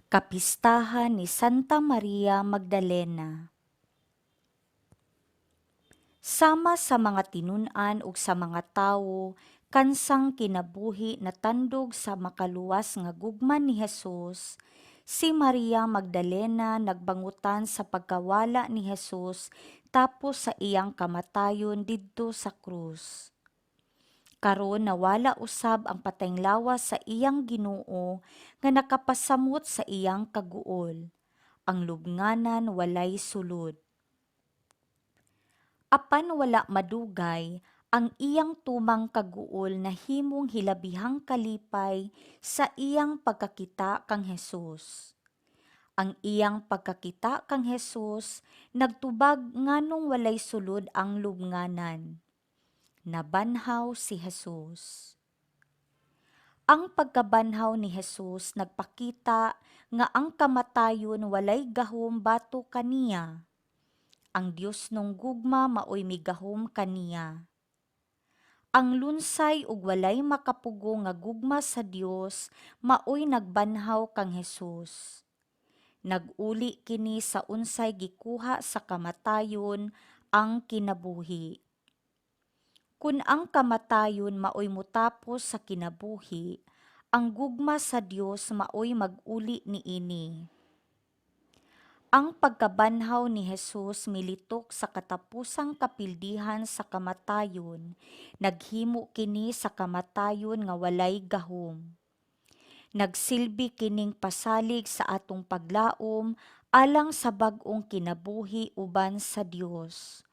Kapistahan ni Santa Maria Magdalena. Sama sa mga tinun-an ug sa mga tawo kansang kinabuhi natandog sa makaluwas nga gugma ni Jesus, si Maria Magdalena nagbangutan sa pagkawala ni Jesus tapos sa iyang kamatayon didto sa krus. Karon nawala usab ang patayng lawas sa iyang Ginoo nga nakapasamot sa iyang kaguol. Ang lubnganan walay sulod. Apan wala madugay, ang iyang tumang kaguol nahimong hilabihang kalipay sa iyang pagkakita kang Jesus. Ang iyang pagkakita kang Jesus nagtubag nganong walay sulod ang lubnganan. Nabanhaw si Jesus. Ang pagkabanhaw ni Jesus nagpakita nga ang kamatayon walay gahom batok kaniya. Ang Diosnong gugma maoy migahom kaniya. Ang lunsay ug walay makapugong nga gugma sa Dios maoy nagbanhaw kang Jesus. Nag-uli kini sa unsay gikuha sa kamatayon, ang kinabuhi. Kun ang kamatayon maoy motapos sa kinabuhi, ang gugma sa Dios maoy mag-uli niini. Ang pagkabanhaw ni Jesus militok sa katapusang kapildihan sa kamatayon, naghimo kini sa kamatayon nga walay gahom. Nagsilbi kining pasalig sa atong paglaom alang sa bag-ong kinabuhi uban sa Dios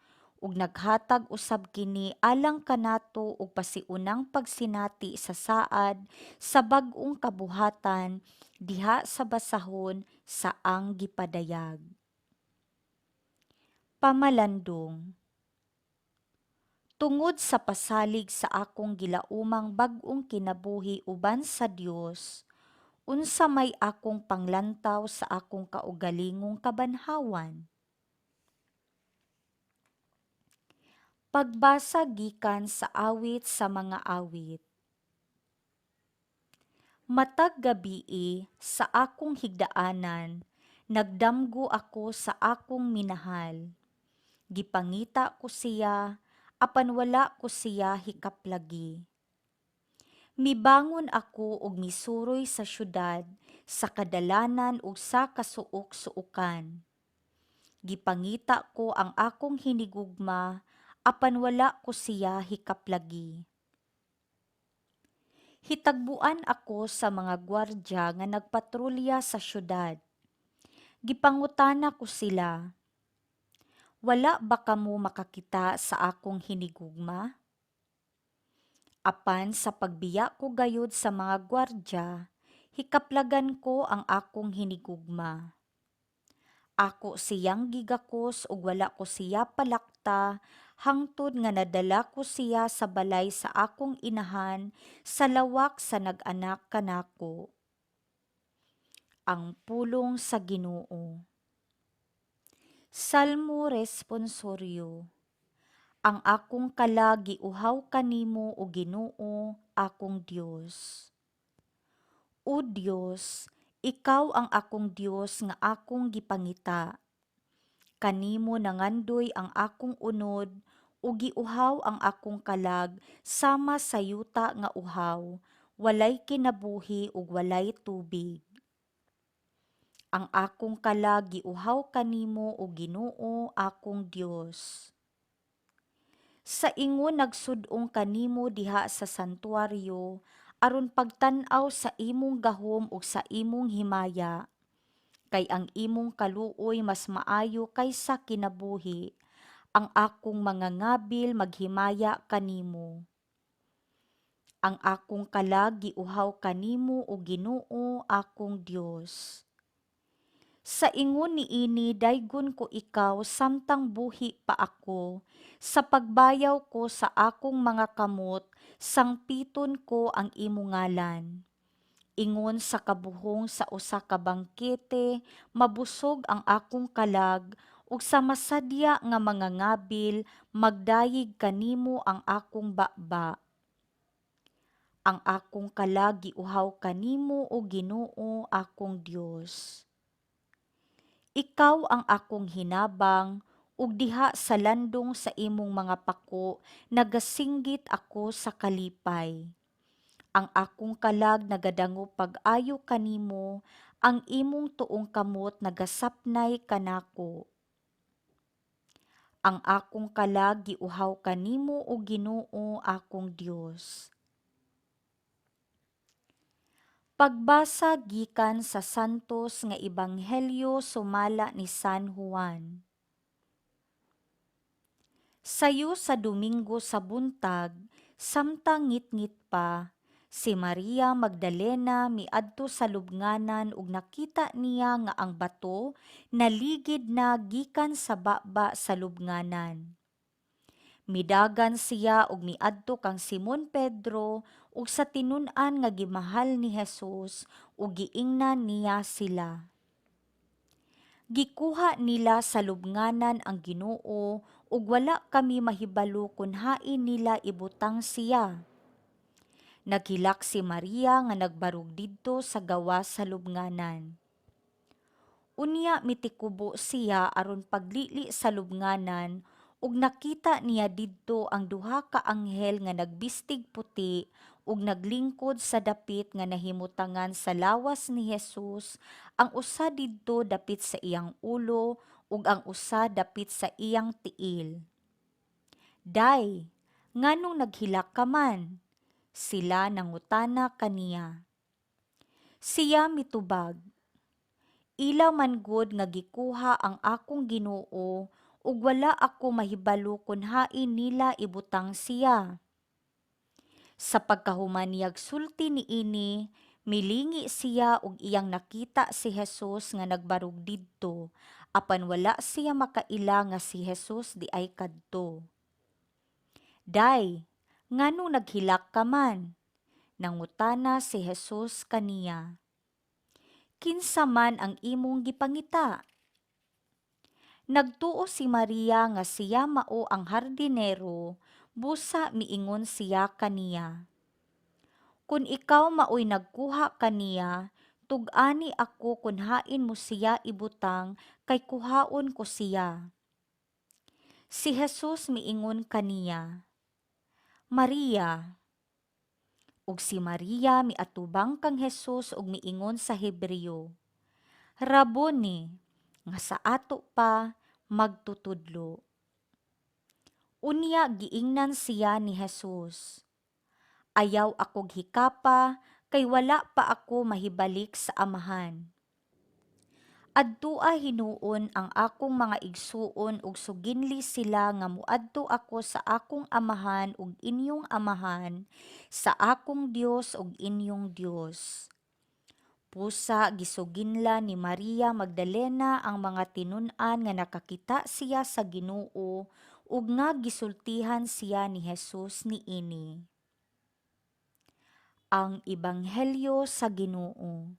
ug naghatag usab kini alang kanato og pasiunang pagsinati sa saad sa bag-ong kabuhatan diha sa basahon sa ang gipadayag. Pamalandong. Tungod sa pasalig sa akong gilaumang bag-ong kinabuhi uban sa Dios, unsa may akong panglantaw sa akong kaugalingong kabanhawan? Pagbasa gikan sa Awit sa mga Awit. Matag gabii sa akong higdaanan, nagdamgo ako sa akong minahal. Gipangita ko siya, apan wala ko siya hikaplagi. Mibangon ako ug misuroy sa syudad, sa kadalanan ug sa kasuok-suokan. Gipangita ko ang akong hinigugma, apan wala ko siya hikaplagi. Hitagboan ako sa mga gwardya nga nagpatrolya sa syudad. Gipangutana ko sila, "Wala ba kamo makakita sa akong hinigugma?" Apan sa pagbiya ko gayud sa mga gwardya, hikaplagan ko ang akong hinigugma. Ako siyang gigakos ug wala ko siya palakta hangtod nga nadala ko siya sa balay sa akong inahan, sa lawak sa nag-anak kanako. Ang pulong sa Ginoo. Salmo Responsoryo. Ang akong kalag giuhaw kanimo, o Ginoo, akong Dios. O Dios, ikaw ang akong Dios nga akong gipangita. Kanimo nangandoy ang akong unod ug giuhaw ang akong kalag sama sa yuta nga uhaw, walay kinabuhi ug walay tubig. Ang akong kalag giuhaw kanimo, o Ginoo, akong Dios. Sa ingon nagsud-ong kanimo diha sa santuaryo aron pagtan-aw sa imong gahom ug sa imong himaya, kay ang imong kaluoy mas maayo kaysa kinabuhi, ang akong mga ngabil maghimaya kanimo. Ang akong kalag giuhaw kanimo, o Ginoo, akong Dios. Sa ingon niini daygon ko ikaw samtang buhi pa ako, sa pagbayaw ko sa akong mga kamot sangpiton ko ang imong ngalan. Ingon sa kabuhong sa usa ka bangkete mabusog ang akong kalag ug sa masadya nga mga ngabil magdayeg kanimo ang akong baba. Ang akong kalag giuhaw kanimo, o Ginoo, akong Dios. Ikaw ang akong hinabang, ug diha sa landong sa imong mga pako nagasinggit ako sa kalipay. Ang akong kalag nagadangop pag-ayo kanimo, ang imong tuong kamot nagasapnay kanako. Ang akong kalag giuhaw kanimo, o Ginoo, akong Dios. Pagbasa gikan sa Santos nga Ebanghelyo sumala ni San Juan. Sayo sa Domingo sa buntag, samtang ngitngit pa, si Maria Magdalena miadto sa lubnganan ug nakita niya nga ang bato naligid na gikan sa baba sa lubnganan. Midagan siya ug miadto kang Simon Pedro ug sa tinun-an nga gimahal ni Jesus ug giingnan niya sila, "Gikuha nila sa lubnganan ang Ginoo ug wala kami mahibalo kon hain nila ibutang siya." Naghilak si Maria nga nagbarog didto sa gawas sa lubnganan. Unya mitikubo siya aron paglili sa lubnganan ug nakita niya didto ang duha ka anghel nga nagbistig puti ug naglingkod sa dapit nga nahimutangan sa lawas ni Jesus, ang usa didto dapit sa iyang ulo ug ang usa dapit sa iyang tiil. "Day, nganong naghilak ka man?" sila nangutana kaniya. Siya mitubag, "Ila man gud nga gikuha ang akong Ginoo ug wala ako mahibalo kon hain nila ibutang siya." Sa pagkahuman niyag sulti niini, milingi siya ug iyang nakita si Jesus nga nagbarog didto, apan wala siya makaila nga si Jesus diay kadto. "Day, nganong naghilak ka man?" nangutana si Jesus kaniya. "Kinsa man ang imong gipangita?" Nagtuo si Maria nga siya mao ang hardinero, busa miingon siya kaniya, "Kun ikaw maoy nagkuha kaniya, tug-ani ako kun hain mo siya ibutang kay kuhaon ko siya." Si Jesus miingon kaniya, "Maria." Ug si Maria miatubang kang Jesus ug miingon sa Hebreo, "Raboni," nga sa ato pa "Magtutudlo." Unya giingnan siya ni Jesus, "Ayaw akog hikapa kay wala pa ako mahibalik sa Amahan. Adtoa hinuon ang akong mga igsuon ug suginli sila nga moadto ako sa akong Amahan ug inyong Amahan, sa akong Dios ug inyong Dios." Pusa gisuginlan ni Maria Magdalena ang mga tinun-an nga nakakita siya sa Ginoo ug nga gisultihan siya ni Jesus niini. Ang Ebanghelyo sa Ginoo.